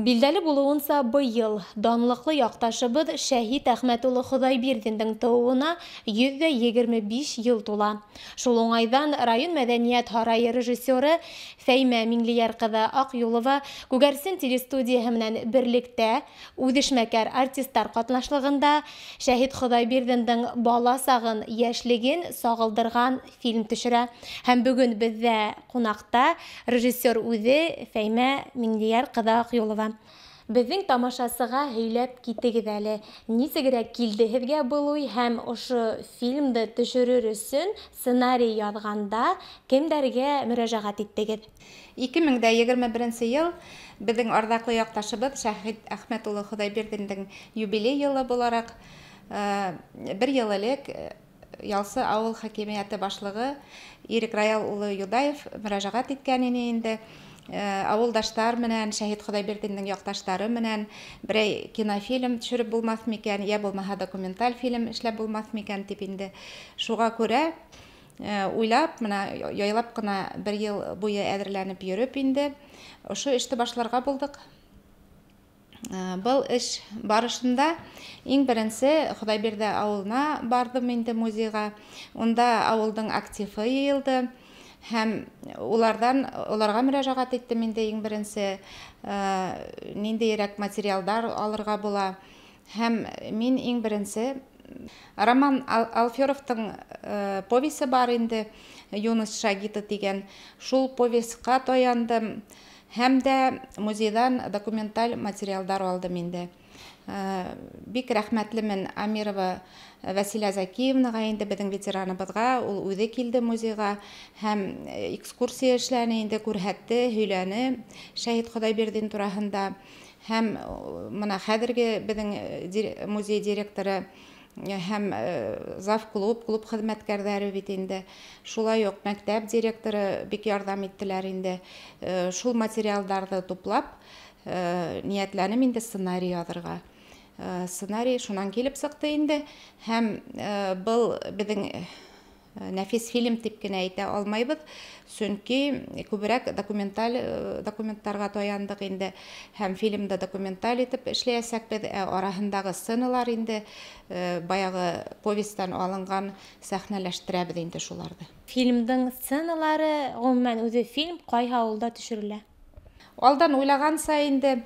Билдәле булыуынса, быйыл данлыҡлы яҡташыбыҙ Шәһит Әхмәт улы Хоҙайбирҙиндең тыуыуына 125 йыл тула. Шул уңайҙан район мәҙәниәт һарайы режиссеры Фәймә Миңлейәр ҡыҙы Аҡюлова Күгәрсен телестудияһы менән берлектә үҙешмәкәр артистар ҡатнашлығында Шәһит Хоҙайбирҙиндең бала сағын, йәшлеген сағылдырған фильм төшөрә. Һәм бөгөн беҙҙә ҡунаҡта режиссер үҙе Фәймә Миңлейәр ҡыҙы Аҡюлова. Беҙҙең тамашасыға һөйләп китегеҙ әле, нисегерәк килде һеҙгә был уй һәм ошо фильмды төшөрөр өсөн сценарий яҙғанда кемдәргә мөрәжәғәт иттегеҙ? 2021 йыл беҙҙең арҙаҡлы яҡташыбыҙ Шәһит Әхмәт улы Хоҙайбирҙиндең юбилей йылы булараҡ бер йыл элек Ялсы ауыл хакимиәте башлығы Ирек Раял улы Юдаев мөрәжәғәт иткән ине инде. Ауылдаштар менән, Шәһит Хоҙайбирҙиндең яҡташтары менән берәй кинофильм төшөрөп булмаҫ микән, йә булмаһа документаль фильм эшләп булмаҫ микән тип инде. Шуға күрә уйлап, мына яйлап ҡына бер йыл буйы әҙерләнеп йөрөп инде ошо эште башларға булдыҡ. Был эш барышында иң беренсе Хоҙайбирҙе ауылына барҙым инде музейға. Унда ауылдың активы йыйылды. Һәм уларға мөрәжәғәт иттем инде иң беренсе ниндәйерәк материалдар алырға була. Һәм мин иң беренсе Роман Алферовтың повесі бар инде, Юнус Шагиты тигән, шул повестьҡа таяндым һәм дә музейҙан документаль материалдар алдым инде. Бик рәхмәтлемен Амирова Вәсилә Закиевнаға инде, беҙҙең ветераныбыҙға, ул үҙе килде музейға һәм экскурсия эшләне инде, күрһәтте, һөйләне Шәһит Хоҙайбирҙин тураһында. Һәм мына хәҙерге беҙҙең музей директоры һәм завклуб, клуб хеҙмәткәрҙәре бит инде, шулай уҡ мәктәп директоры бик ярҙам иттеләр инде. Шул материалдарҙы туплап ниәтләнем инде сценарий яҙырға. Сценарий шунан килеп сыҡты инде. Һәм был беҙҙең нәфис фильм тип кенә әйтә алмайбыҙ, сөнки күберәк документаль документтарға таяндыҡ инде һәм фильмды документаль итеп эшләйәсәкбеҙ. Ә араһындағы сценалар инде баяғы повестан алынған сәхнәләштерәбеҙ инде шуларҙы. Фильмдың сценалары, ғөмүмән үҙе фильм ҡайһы ауылда төшөрөлә? Алдан уйлағанса инде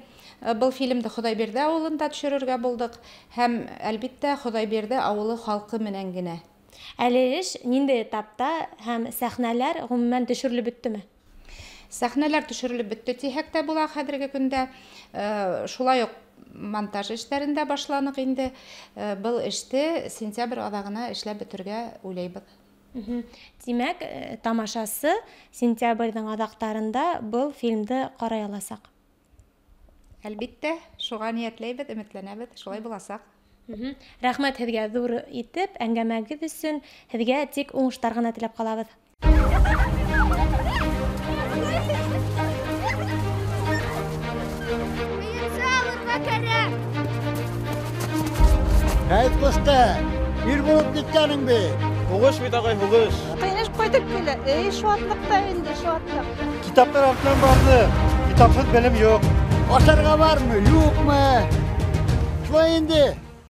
был фильмды Хоҙайбирҙе ауылында төшөрөргә булдыҡ һәм әлбиттә Хоҙайбирҙе ауылы халҡы менән генә. Әле эш ниндәй этапта һәм сәхнәләр ғөмүмән төшөрөлөп бөттөмө? Сәхнәләр төшөрөлөп бөттө тиһәк тә була хәҙерге көндә. Шулай уҡ монтаж эштәрен дә башланыҡ инде. Был эште сентябрь аҙағына эшләп бөтөргә уйлайбыҙ. Тимәк, тамашасы сентябрҙең аҙаҡтарында был фильмды ҡарай аласаҡ. Әлбиттә, шуға ниәтләйбеҙ, өмөтләнәбеҙ, шулай буласаҡ. Рәхмәт һеҙгә ҙур итеп әңгәмәгеҙ өсөн, һеҙгә тик уңыштар ғына теләп ҡалабыҙ. Әйт, ҡусты, ир булып киткәнең бит. Һуғыш бит, ағай, һуғыш. Ҡыйыш ҡайтып килә. Эй, шатлыҡ та инде, шатлыҡ. Китаптар артынан барҙы. Китапһыҙ белем юҡ. Ашарға бармы, юҡмы? Шулай инде.